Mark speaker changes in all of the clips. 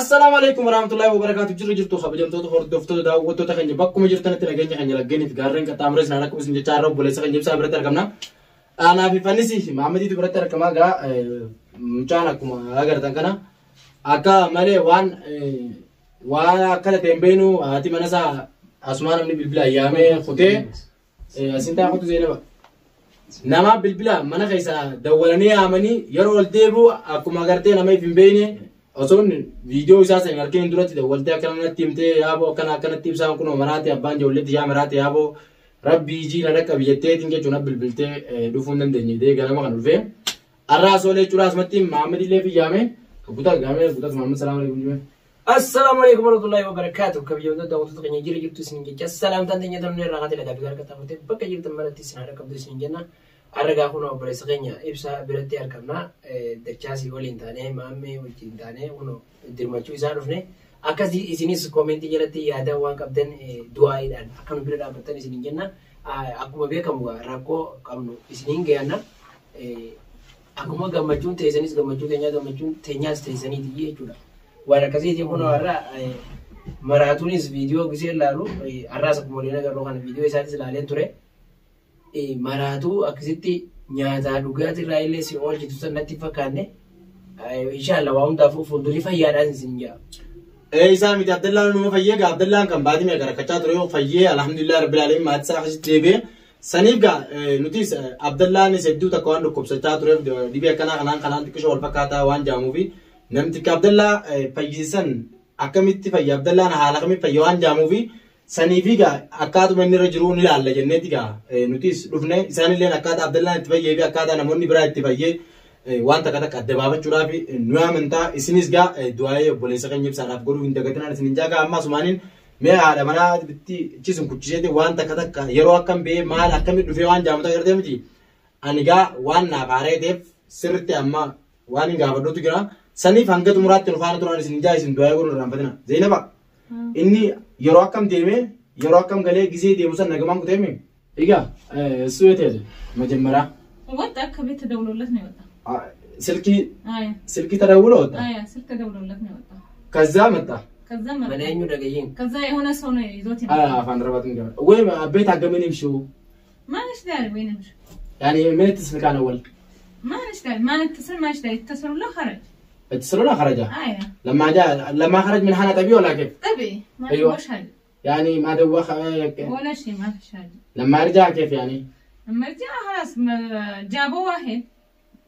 Speaker 1: Assalaamu alaikum warahmatullahi wabarakatuh. Jirru jirtu kabajamtoota hordoftoota daawwattoota keenya bakkuma jirtanitti nageenya keenya laggeeniif gaarreen qaxxaamuree isin akka isin jechaa irra obboleessa keenya ibsaa biratti argamna. Anaa fi Fannisi Mahammadiitu biratti argamaa gaa mucaan akkuma agartan kana akka malee waan waan akka ta'e hin beeknu haati mana isaa asumaa namni bilbila yaamee kutee asin taa kutu Zeenaba. Nama bilbila mana keessa dawwalanii yaamanii yeroo ol deebi'u akkuma agartee nama if hin beekne osoo viidiyoo isaa sana hin argin duratti dawwaltee akkana natti himtee yaaboo akkana akkanatti ibsaan kunoo maraate abbaan ijoolleetti yaa maraate yaaboo rabbii ijii na dhaqqabi jetteetiin jechuun bilbiltee dhufuu hin dandeenye dee ganama kan dhufee. Arraa osoo jechuudha asumatti Mahammad illee fiyyaame guutaa gaamee guutaa Mahammad salaam alaikum jimee.
Speaker 2: Assalaamu alaikum warahmatullahi wabarakatuh. Kabajamtoota daawwattoota keenya jira jirtu isin jecha salaamtaan teenya tamne irraa qaatee lagaa fi harka taa'uute bakka jirtan maratti isin haadha qabdu isin jenna. Argaa kun obboleessa keenya ibsaa biratti argamna. Dachaasii waliin taanee maammee wajjin taanee kun dirmachuu isaa dhufne. Akkasii isinis koomentii jalatti yaada waan qabdan du'aayiidhaan akka nu bira dhaabbattan isin jenna. Akkuma beekamu rakkoo qabnu isiniin gayanna. Akkuma gammachuun teessanis gammachuu teenyaa gammachuun teenyaas teessaniiti jechuudha. Waan akkasiiti kun har'a maraatuunis viidiyoo gisee ilaalu har'aas akkuma waliin agarru kana viidiyoo isaatis ilaaleen ture. Maraatuu akkasitti nyaataa dhugaatii irraa illee si oolchitu san natti fakkaanne inshaalla waa hundaafuu fuuldurri fayyaadhaan isin jaa.
Speaker 1: Isaa miti Abdallaan numa fayyee gaa Abdallaan kan baatii meeqa rakkachaa ture yoo fayyee alhamdulillah rabbil alamin maatii isaa akkasitti deebi'ee saniif gaa nutis Abdallaanis hedduu takka waan dhukkubsachaa tureef dhibee akkanaa kanaan kanaan xiqqishoo wal fakkaataa waan jaamuufi namtichi Abdallaa fayyisan akkamitti fayya Abdallaan haala kamitti fayya waan jaamuufi saniifi gaa akkaatuma inni irra jiru ni ilaalla jenneeti gaa nutis dhufne isaanillee akkaataa Abdallaan itti fayyee fi akkaataa namoonni biraa itti fayyee waan takka takka adda baafachuudhaaf nu amantaa isinis gaa du'aa'ee obboleessa keenya ibsaadhaaf godhuu hin dagatinaan isin hin jaagaa amma asumaaniin mee haadha manaa itti ichisun kuchiseeti waan takka takka yeroo akkam ba'ee maal akkamitti dhufee waan jaamuta agartee miti ani gaa waan naaf haaree ta'eef sirriitti amma waan hin gaafadhutu jira saniif hanga xumuraatti nu faana turan isin jaa isin du'aa'ee godhuu irraanfatina Zeenaba inni yeroo akkam deemee yeroo akkam galee gisee deemu san nagamaan kuteemi Egaa እሱ የት ሄደ መጀመሪያ?
Speaker 3: ወጣ ከቤት ተደውሎለት ነው የወጣው።
Speaker 1: ስልኪ
Speaker 3: አይ
Speaker 1: ስልኪ ተደውሎ ወጣ።
Speaker 3: አይ ስልክ ተደውሎለት ነው የወጣው።
Speaker 1: ከዛ መጣ።
Speaker 3: ከዛ መጣ።
Speaker 2: Mana eenyu dhagayyiin?
Speaker 3: ከዛ የሆነ ሰው ነው ይዞት የመጣው።
Speaker 1: አፋን ረባት ገባ ወይ ቤት አገመን ይምሹ
Speaker 3: ማንሽ ዳሪ ወይንም
Speaker 1: ያኒ ምን اتصل كان اول
Speaker 3: ማንሽ ዳሪ ማን اتصل ማንሽ ዳሪ اتصلوا له خرج
Speaker 1: اتصلوا له خرج
Speaker 3: አይ
Speaker 1: لما جاء لما خرج من حالة طبيعي ولا كيف؟
Speaker 3: طبيعي ما
Speaker 1: أيوة.
Speaker 3: فيهوش حاجة
Speaker 1: يعني ما دوخ
Speaker 3: ولا شيء ما فيش حاجة
Speaker 1: لما رجع كيف يعني؟
Speaker 3: لما رجع خلاص جابوا واحد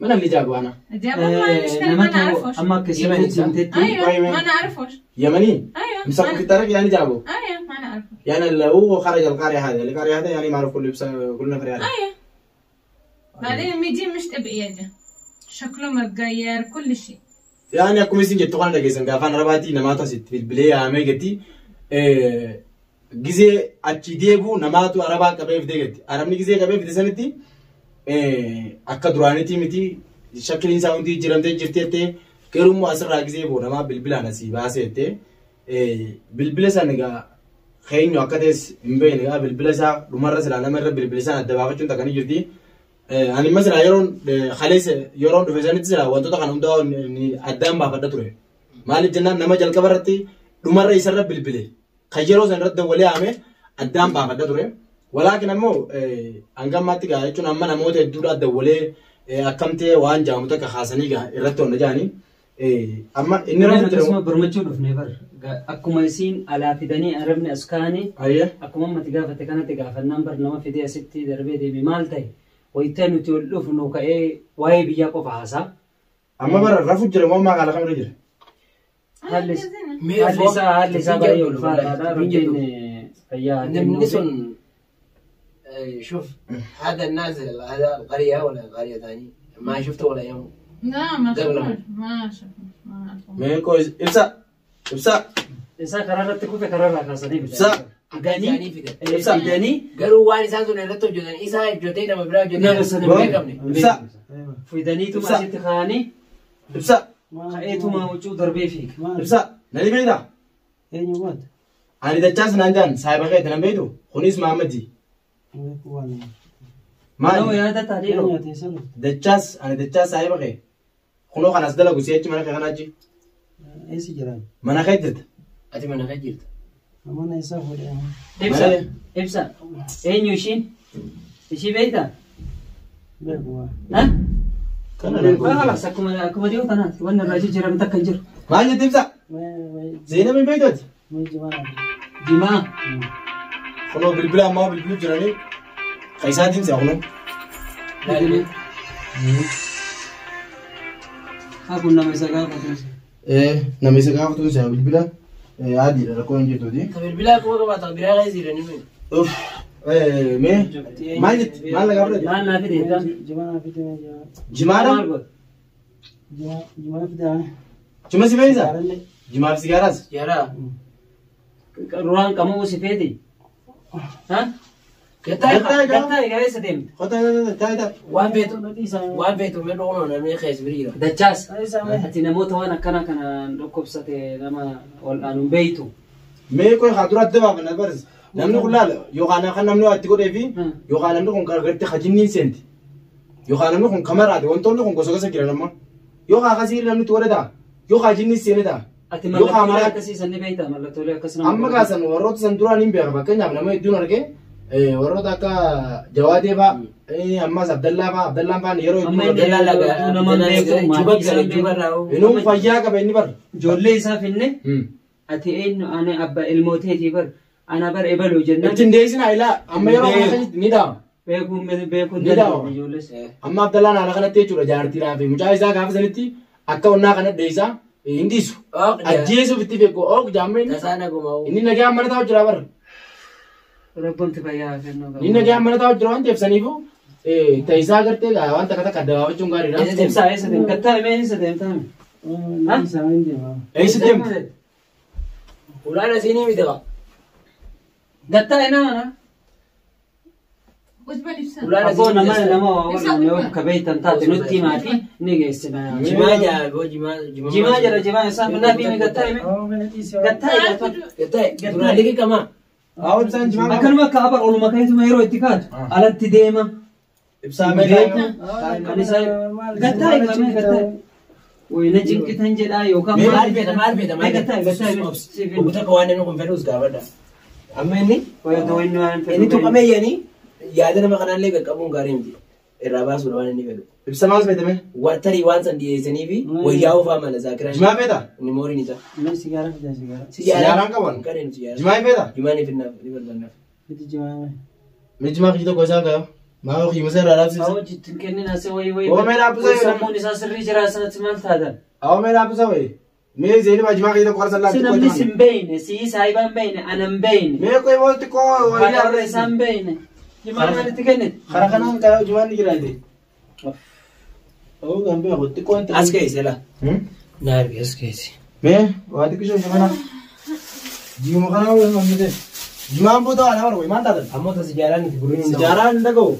Speaker 1: من اللي جابه انا؟
Speaker 3: جابوا ما نشتري ما نعرفوش
Speaker 4: Amma akka
Speaker 2: Yemen
Speaker 4: isin himtetti
Speaker 3: ايوه
Speaker 1: طيب.
Speaker 3: ما نعرفوش
Speaker 1: يمني
Speaker 3: ايوه
Speaker 1: مسكوا في
Speaker 3: ما-
Speaker 1: الطريق يعني جابه
Speaker 3: ايوه ما نعرفوش
Speaker 1: يعني اللي هو خرج القرية هذا القرية هذا يعني معروف كله كل نفر يعرف
Speaker 3: ايوه بعدين لما يجي مش طبيعي اجى شكله متغير كل شيء
Speaker 1: يعني akkuma isin jettu kana dhageessan gaafaan arabaatii namaatu asitti bilbilee yaamee gatti gizee achi deebi'u namaatu arabaa qabee fidee gatti arabni gizee qabee fide sanitti akka duraanitii miti shakkiin isaa hundi jijjiiramtee jirti jettee garuu immoo asirraa gizee boo namaa bilbilaan asii baasee jettee bilbila sana egaa keenyu akka ta'es hin beekne egaa bilbila isaa dhumarra silaa nama irra bilbila isaan adda baafachuun takka ni jirti. Ani immoo silaa yeroon kaleessa yeroon dhufe sanitti silaa wantoota kana hundaa addaan baafadha ture. Maaliif jennaan nama jalqaba irratti dhumarra isarra bilbile kan yeroo san irratti dawwalee haame addaan baafadha ture. Walaakin ammoo hanga ammaatti gaa jechuun amma namoota hedduudha dawwalee akkam ta'e waan jaamu takka kaasanii gaa irratti honna jaanii amma inni
Speaker 4: Inni
Speaker 1: irratti
Speaker 4: akkasuma birmachuu dhufne bar akkuma isiin alaa fidanii arabni as kaanii
Speaker 1: Ayyee.
Speaker 4: akkuma ammatti gaafate kanatti gaafannaan bar nama fidee asitti darbee deeme maal ta'e wayita nuti ol dhufnu ka'ee waa'ee biyyaa qofa haasaa.
Speaker 1: Amma bara rafu jira moo ammaa haala kamirra jira?
Speaker 4: Haalli
Speaker 2: Mee
Speaker 4: haalli isaa baay'ee ulfaataadha. Rabbiin fayyaa haa
Speaker 2: Namni
Speaker 4: kennuufi.
Speaker 2: sun شوف هذا النازل هذا القرية ولا قرية ثانية ما شفته ولا يوم
Speaker 3: لا ما
Speaker 2: قبله.
Speaker 3: شفناش ما شفناش ما نعرفه
Speaker 1: Mee koo ibsa ibsa
Speaker 4: Isaa karaa irratti kufe karaa irraa kaasanii
Speaker 1: ibsa
Speaker 2: Fidanii fidan.
Speaker 4: Fidanii
Speaker 2: Garuu waan isaan sun irratti hojjetan isaa hojjetee nama biraa hojjetee
Speaker 4: nama sana
Speaker 2: hin beekamne.
Speaker 1: Ibsa.
Speaker 4: Fidaniituma
Speaker 1: Ibsa.
Speaker 4: asitti kaa'anii
Speaker 1: ibsa
Speaker 4: ka'eetuma huccuu darbee fiiga.
Speaker 1: ibsa nani beektaa?
Speaker 5: Eenyu waanta?
Speaker 1: Ani dachaas naan jaan saayiba keeti nan beektu kunis Mahammadi.
Speaker 4: Nama
Speaker 1: Maali?
Speaker 4: yaada taatee
Speaker 5: Eenyu ati eessa dhufte?
Speaker 1: Dachaas ani dachaas saayiba kee kunoo kanas dalagu si'achi mana kee kana achi.
Speaker 5: Eessa jiran?
Speaker 1: Mana kee jirta.
Speaker 2: Ati mana kee jirta.
Speaker 5: Mana isaa fuudhee.
Speaker 4: Ibsa. Ibsa. Eenyu ishiin? Ishii beektaa?
Speaker 5: Beeku.
Speaker 4: Ha?
Speaker 1: Kana
Speaker 4: Khalas akkuma dhiyoo tanaati. Wanni irraa jijjiirame takka hin jiru.
Speaker 1: Maal jette ibsa? Zeenab hin beektu ati?
Speaker 5: Mee jimaa naaf.
Speaker 4: Jimaa.
Speaker 1: Kunoo bilbila ammaa bilbilu jiranii. Kan isaatiin si'a kunoo.
Speaker 4: Haa kun nama isa gaafatu.
Speaker 1: Nama isa gaafatu si'a bilbila adiidha rakkoo hin jirtuuti.
Speaker 2: Ta bilbilaa kuma qabaata biraa keessa jiranii nuyi.
Speaker 1: Mee maal jette? Maal na gaafate?
Speaker 4: Maal naa fide?
Speaker 5: Jimaa naaf fide mee jimaa.
Speaker 1: Jimaadha?
Speaker 4: Maal godhe?
Speaker 5: Jimaa jimaa fide.
Speaker 1: Jima si fe'isa?
Speaker 5: Sigaaraa.
Speaker 1: Jimaaf sigaaraas?
Speaker 2: Yaaraa.
Speaker 4: Ruwaan qamuu si feeti? Ha?
Speaker 2: Gattaa
Speaker 1: Gattaa egaa.
Speaker 4: Gattaa egaa eessa deemte?
Speaker 1: Kota taa'e taa'e.
Speaker 2: waan feetu waan feetu mee dhoonoo namni keessa bira jira.
Speaker 4: Dachaas. Ati namoota waan akkana kanaan dhukkubsate nama wal'aanuun beeytu.
Speaker 1: Mee koy haa dura adda baafanna baris. Namni kun laala yookaan kan namni waa itti godhee fi yookaan namni kun gargarte hajinniin seenti. Yookaan namni kun kamaraati wantoonni kun gosa gosa jiran amma. Yookaan akkasii namni itti godhe ta'a. Yookaan jinniin seene ta'a.
Speaker 4: Ati
Speaker 1: Yookaan
Speaker 4: mallattoolee
Speaker 1: mara
Speaker 4: akkasii san ni beektaa? Mallattoolee akkas nama
Speaker 1: amma kaasan warroota san duraan hin beeka fakkeenyaaf nama hedduun argee warroota akka Jawaadee fa'a ammas Abdallaa fa'a Abdallaan fa'aan yeroo
Speaker 4: Amma
Speaker 1: hedduu
Speaker 4: inni
Speaker 1: argee
Speaker 4: Abdallaan nama beeku,
Speaker 2: Juba
Speaker 4: maatii isaa
Speaker 2: gale juba
Speaker 4: beeku.
Speaker 2: raa'u.
Speaker 1: inuu fayyaa qaba inni bar.
Speaker 4: Ijoollee isaa finne ati eenyu ani abba ilmooteetii bar ana bar ebaluu jennaan
Speaker 1: Ittiin deessinaa ilaa amma yeroo kana keessatti ni dhaama.
Speaker 4: beekuun beekuun
Speaker 1: Ni dhaama.
Speaker 4: danda'u ijoollees.
Speaker 1: Amma Abdallaan haala kanatti jechuudha jaartiidhaa fi mucaa isaa gaafa sanitti akka onnaa kana dheessaa hin dhiisu. Ajjeesuuf itti beeku oog jaamme inni.
Speaker 2: Tasaa naguma.
Speaker 1: Inni nagaa mana taa'u jira bar.
Speaker 4: Rabboon fayyaa haa kennu.
Speaker 1: Inni nagaa mana taa'u jira waan ta'eef saniifuu ta'isaa agartee waan takka takka adda baafachuun gaariidha.
Speaker 4: Ibsaa eessa deemta? Gattaa himee eessa deemta?
Speaker 5: Isaa hin deema.
Speaker 1: Eessa deemte?
Speaker 2: Ulaan asiinii miti qaba.
Speaker 4: Gattaa ina mana?
Speaker 3: Usman ibsa.
Speaker 2: Ulaan
Speaker 4: Abboo
Speaker 2: asiinii
Speaker 4: nama
Speaker 2: miti.
Speaker 4: nama waa wal'aanne yoo ka beektan taate nutti himaa fi ni geessina.
Speaker 2: Jimaa jaa boo jimaa jimaa.
Speaker 4: Jimaa jala jimaa isaa finnaa fi gattaa himee.
Speaker 5: Awwa mana dhiisee.
Speaker 4: Gattaa himee.
Speaker 2: Gattaa duraan liqi qamaa.
Speaker 1: Haa ibsaan jimaa qaba.
Speaker 4: Akkanuma akka abar oluma ka'eetuma yeroo itti kaatu alatti deema.
Speaker 1: Ibsaa mee
Speaker 4: Kan isaa gattaa himee gattaa. Wayi na jinqitan jedhaa yookaan
Speaker 2: Maal feeta maal feeta maal
Speaker 4: Gattaa gattaa himee.
Speaker 2: Obbo takka waan inni kun fedhus gaafadha. Amma inni
Speaker 4: Wayi otoo inni waan fedhu.
Speaker 2: inni tuqamee yaanii yaada nama kanaallee qaqqabuun gaarii miti. Irraa baasuudha waan inni fedhu.
Speaker 1: Ibsa maal feetame?
Speaker 2: Tarii waan san dhiyeessanii fi wayyaa ufaa mala zaakiraan.
Speaker 1: Jimaa feeta?
Speaker 2: Inni mooriin isaa.
Speaker 5: Mee sigaaraa fide sigaaraa.
Speaker 1: Sigaaraan qaban?
Speaker 2: Kan inni sigaaraa.
Speaker 1: Jimaa feeta?
Speaker 2: Jimaa ni finnaaf ni barbaannaaf.
Speaker 5: Fide jimaa mee.
Speaker 1: Mee jimaa kiyya tokko isaan kaa'u. Maa kiyyuma isa irraa dhaabsisa.
Speaker 4: Awwa jittin kennin asii wayi wayi.
Speaker 1: Oo, mee dhaabbisa yoo-
Speaker 4: Sammuun isaa sirrii jira sanatti maal taatan?
Speaker 1: Awwa mee dhaabsisa wayi. Mee Zeenibaa jimaa kiyya tokko harsa
Speaker 4: Si
Speaker 1: laatti
Speaker 4: namni si hin beekne, si saayiba hin beekne, ana hin beekne.
Speaker 1: Mee qoy moo xiqqoo
Speaker 4: Haadha warra isaa hin beekne. Jimaa maalitti kennite?
Speaker 1: Kara kanaan kaa'u jimaan ni jiraate. Oo kan beeku xiqqoo hin
Speaker 2: As keessa laa. Naa erge as keessa.
Speaker 1: Mee waa xiqqishoo jimana. Jima kanaa wayii mammite. Jimaan booda waa nama wayi maal taatan?
Speaker 2: Ammoo ta sigaaraan itti gurriin hin
Speaker 1: Sijaaraan hin dhaga'u.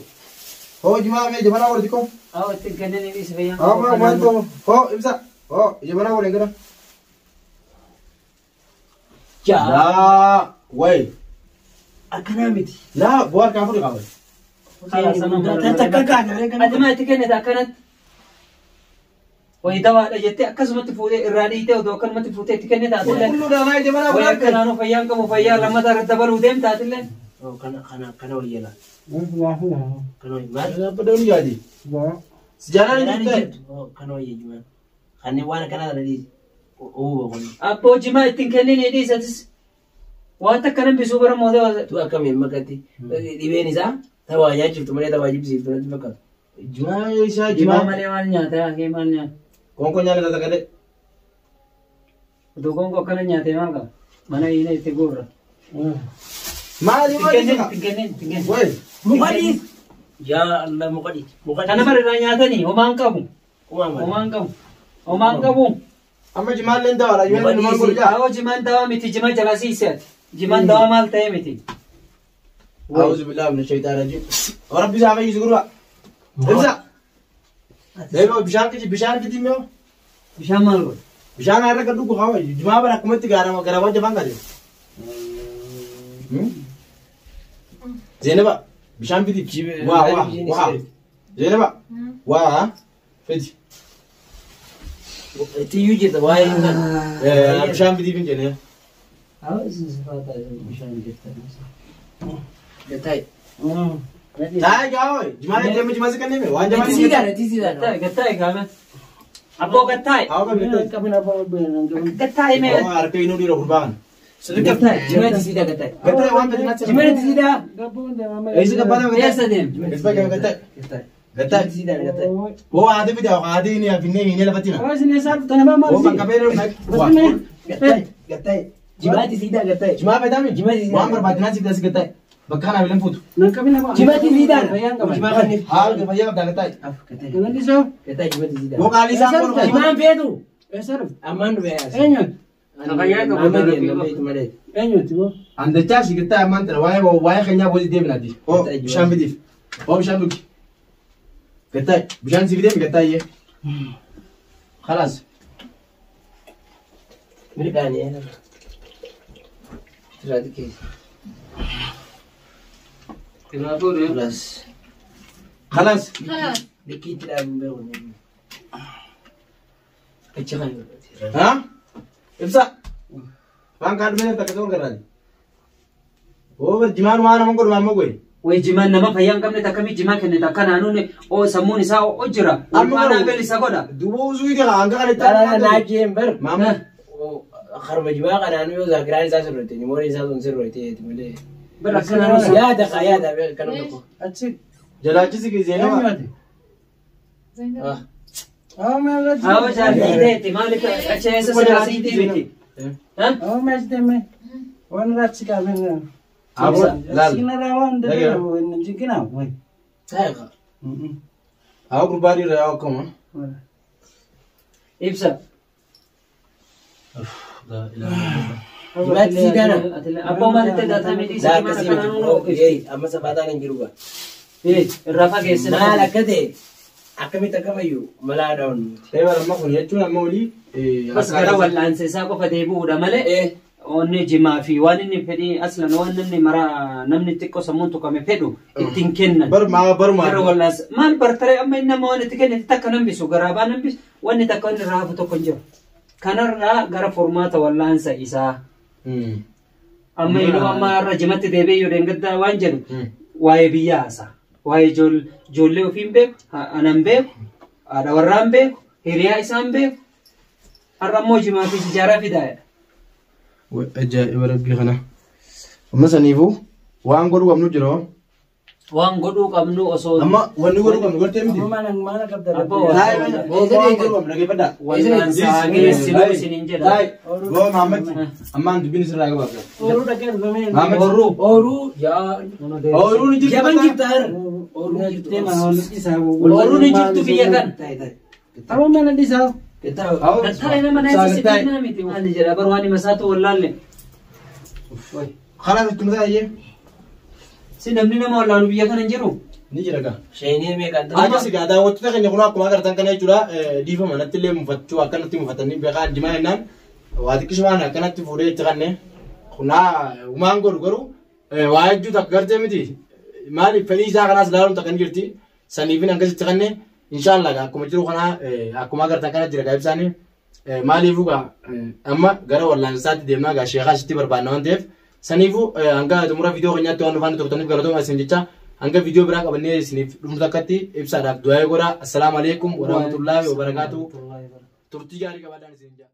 Speaker 1: Hoo jimaa mee jimanaa warri xiqqoo.
Speaker 4: Awwa ittiin kennin inni fayyaan.
Speaker 1: Hoo maa maal ta'u? Hoo ibsa. Hoo jimanaa warri gara.
Speaker 2: Jaa.
Speaker 1: Laa wayi.
Speaker 2: Akkanaa miti.
Speaker 1: Laa bu'aa harkaa fuudhi qaba.
Speaker 2: Takka kaana.
Speaker 4: Ati maa itti kennite akkanatti? Wayi dawaadha jettee akkasumatti fuutee irraa dhiitee otoo akkanumatti fuutee itti kennite atillee.
Speaker 1: Qulqulluudha naa jimanaa
Speaker 4: Wayi
Speaker 1: warri
Speaker 4: akkanaanuu fayyaan qabu fayyaa lammataa irratti dabaluu deemta atillee.
Speaker 2: Kana kana kana wayya laa.
Speaker 5: Sigaraa fide.
Speaker 2: Kana wayya maal?
Speaker 1: Dhaabbata ni jaati.
Speaker 5: Sigaraa.
Speaker 1: Sijaaraan hin jirtu.
Speaker 2: Kana wayya jimaan. Kanneen waan akkanaa kana dhiisi. Uuba kun.
Speaker 4: Abboo jimaa ittiin kennin dhiisatis. Waan takka nan bisuu bara mootee
Speaker 2: Tu akkamiin makkatti dhibeen isaa tawaa nyaachiftu malee tawaa jibsiiftu natti fakkaatu.
Speaker 1: Jimaa isaa
Speaker 4: Jimaa
Speaker 1: jimaa.
Speaker 4: malee maal nyaata yaa kee maal nyaata?
Speaker 1: Konkoo nyaata takka
Speaker 4: Otoo konkoo akkana nyaatee maal qaba? Mana hiina itti gurra.
Speaker 1: Maali
Speaker 4: Ittiin
Speaker 1: maali?
Speaker 4: kennin ittiin kennin ittiin kennin.
Speaker 1: Wayi.
Speaker 2: Muka dhiisi. Yaa Allah muka dhiisi. Muka
Speaker 4: Kana
Speaker 2: dhiisi.
Speaker 4: bara irraa nyaatanii homaan qabu.
Speaker 2: Uumaa malee.
Speaker 4: Homaan qabu. Homaan qabu.
Speaker 1: Amma jimaan leen dawaadha. Jimaan jimaan gurguddaa.
Speaker 4: Awwa jimaan dawaa miti jima jala siise ati. Jimaan dawaa maal ta'e miti.
Speaker 1: أعوذ بالله من الشيطان الرجيم وربي زعما يزغروا ابزع ليه بشان كي بشان كي تيميو
Speaker 4: Bishaan maal godha?
Speaker 1: بشان هذا كدو كهوا جماعة برا كمت غارا غارا وجبان غاري زينب بشان بدي وا وا وا زينب وا فدي
Speaker 2: Itti iyyuu jirta waa'ee kan.
Speaker 1: Bishaan fidiif hin jenne.
Speaker 4: Haa isin sifaataa bishaan jirtan.
Speaker 2: Gattaa'e.
Speaker 1: Taa'e gaa jimaa deemee jimaa si kenneme waan jamaa.
Speaker 2: Itti siidhaan itti siidhaan.
Speaker 4: Gattaa'e gattaa'e kaame. Abboo gattaa'e.
Speaker 1: Haa qabne.
Speaker 5: Qabin abbaa qabin.
Speaker 4: Gattaa'e mee.
Speaker 1: Harka inuu dhiira gurbaan.
Speaker 2: Gattaa'e. Jimaa itti siidhaa gattaa'e.
Speaker 1: Gattaa'e waan fedhe natti.
Speaker 2: Jimaa itti siidhaa.
Speaker 5: Gabbuun deema.
Speaker 1: Eessa gabbaana gattaa'e?
Speaker 4: Eessa deem?
Speaker 1: Eessa gattaa'e?
Speaker 2: Gattaa'e.
Speaker 1: Gattaa'e.
Speaker 2: Itti siidhaan gattaa'e.
Speaker 1: Woo haati fide haati ni afinnee hiinee lafatti na.
Speaker 5: Awwa isin eessaa dhuftan abbaa maal
Speaker 1: Woo bakka beela
Speaker 2: Gattaa'e. Gattaa'e. Jimaa itti siidhaa gattaa'e.
Speaker 1: Jimaa fayyadami.
Speaker 2: Jimaa itti
Speaker 1: Waan barbaadinaa siif das gattaa'e. Bakka kanaa bilan fuutu.
Speaker 5: Nan qabin abbaa.
Speaker 2: Jimaa itti siidhaan.
Speaker 5: Fayyaan qaban.
Speaker 2: Jimaa kanneen.
Speaker 1: Haa fayyaa qabdaa gattaa'e.
Speaker 2: Af gattaa'e.
Speaker 5: Nan dhisoo.
Speaker 2: Gattaa'e jimaa itti siidhaan.
Speaker 1: Woo qaalii isaan godhu.
Speaker 2: Jimaan feetu.
Speaker 5: Eessaa dhufte?
Speaker 2: Ammaan dhufe yaasa.
Speaker 5: Eenyuti?
Speaker 2: Malee.
Speaker 5: Eenyuti boo?
Speaker 1: Andachaa si gattaa'e ammaan tana waa'ee waa'ee keenyaa boodii deeminaati. Hoo bishaan fidiif. Hoo bishaan dhugi. Gattaa'e bishaan si fideemi gattaa'e. Khalaas.
Speaker 2: Mirqaanii. Tiraati keessa. Khalaas.
Speaker 1: Khalaas.
Speaker 3: خلاص
Speaker 2: Likkiitti dhaabuun beeku. Achi kan.
Speaker 1: Haa? Ibsa. Waan kaan dhumee takka ta'uu garraati. Hoo bar jimaan waan nama godhu waan goe.
Speaker 4: Way jimaan nama fayyaa hin qabne takkamii jimaa kennite akka naannoon oo sammuun isaa oo jira.
Speaker 1: Amma
Speaker 4: Ulfaanaa
Speaker 1: garuu-
Speaker 4: bel isa godha.
Speaker 1: Duuba usuu ija hanga kana itti
Speaker 2: Laa naajeen bar.
Speaker 1: Maama.
Speaker 2: Harma jimaa kanaan yoo zaakiraan isaa sirreete nimoon isaa sun sirreete malee.
Speaker 4: Bar akka naannoo
Speaker 2: Yaada kaa yaada kan tokko.
Speaker 5: Achi.
Speaker 1: Jalaachisi Zeenaba.
Speaker 5: Eenyuti?
Speaker 3: زين
Speaker 5: Awwa maal irratti?
Speaker 4: Haa jaartii ta'etti maaliif achi eessa sirraa miti?
Speaker 5: Awwa maal deeme? Waan irratti qabin.
Speaker 1: Aboo laal.
Speaker 5: Sinarraa waan dadhabu jinkina wayi.
Speaker 2: Taa'e kaa.
Speaker 1: Haa gurbaa dhiira yaa akkuma.
Speaker 4: Ibsa.
Speaker 2: Jimaa itti siidhaan.
Speaker 4: Abboo maalitti daataa miti isa
Speaker 2: Laa
Speaker 4: jimaan
Speaker 2: akkasii
Speaker 4: akka
Speaker 2: miti.
Speaker 4: naannoo
Speaker 2: Ee amma safaataan hin jiru gaa.
Speaker 4: irraa fageessina.
Speaker 2: Maal akka ta'e akkamitti akka fayyu malaa dha'uun nuti.
Speaker 1: Ta'ee bara amma kun jechuun amma olii.
Speaker 4: Bas gara wal'aansa isaa qofa deebi'uudha malee onni jimaa fi waan inni fedhii aslan waan namni maraa namni xiqqoo sammuun tuqame fedhu ittiin kennan.
Speaker 1: Bar maa baruma.
Speaker 4: Gara wal'aansa maal bartaree amma inni nama waan itti kenne takka nambisu garaabaa nambisu wanni takka inni irraa hafu tokko hin jiru. Kanarraa gara formaata wal'aansa isaa amma yeroo amma irra jimatti deebi'ee yoo deengaddaa waan jedhu waa'ee biyya haasaa waa'ee ijoollee ofii hin beeku anan beeku haadha warraa hin beeku hiriyaa isaa hin beeku har'a immoo jimaa fi sijaaraa fidaa'edha.
Speaker 1: Ajaa'iba rabbii kana. Amma saniifuu waan godhuu qabnu jira.
Speaker 4: Waan godhuu qabnu osoo
Speaker 1: Amma wanni godhuu qabnu gartee miti.
Speaker 5: Amma maal maal qabda?
Speaker 4: Abboo.
Speaker 1: Taa'e waan godhuu qabnu dhaggeeffadhaa.
Speaker 4: wal'aansaa geessinuu isiniin jedha.
Speaker 1: Taa'e goo Mahammad ammaan dubbiin sirraa gabaabsa.
Speaker 5: Ooluu dhaqee dhufame.
Speaker 1: Mahammad.
Speaker 4: Horruu.
Speaker 2: Ooruu yaa.
Speaker 1: Ooyiruun ni jirtu.
Speaker 2: Jaban jirta har. Ooruu jirtu.
Speaker 4: Ooluu ni jirtu biyya kan.
Speaker 5: Awwa maal dhiisaa?
Speaker 2: Gattaa'e.
Speaker 4: Gattaa'e nama na isa sitti miti. Maal jedha bar waan hima isaatu wallaalle.
Speaker 1: Kalaas itti mutaa'ee
Speaker 4: Si namni nama wallaanu biyya kana hin jiru.
Speaker 1: ni jira gaa.
Speaker 2: Sheenii meeqaan
Speaker 1: Akka sigaa daawwattoota keenya kun akkuma agartan kana jechuudha dhiifama natti illee mufachuu akkanatti mufatanii beekaa jimaa jennaan waa xiqqishumaan akkanatti fuudhee itti kanne kunaa uumaan godhu garuu waa hedduu takka gartee miti maaliif fedhii isaa kanaas ilaaluun takka ni jirti saniifin akkasitti kanne inshaallah akkuma jiru kanaa akkuma agartan kana jira gaa ibsaanii maaliifuu gaa amma gara wallaansaatti deemnaa gaa sheekaa sitti barbaanna waan ta'eef saniifuu hanga xumura viidiyoo keenyaatti waan dhufaan turtaniif galatooma isin jecha hanga viidiyoo biraa qabannee isiniif dhufnu takkatti ibsaadhaaf du'aa godhaa. Assalaamu alaikum warahmatullaahi wabarakaatu. Turtii gaarii qabaadhaan isin jedha.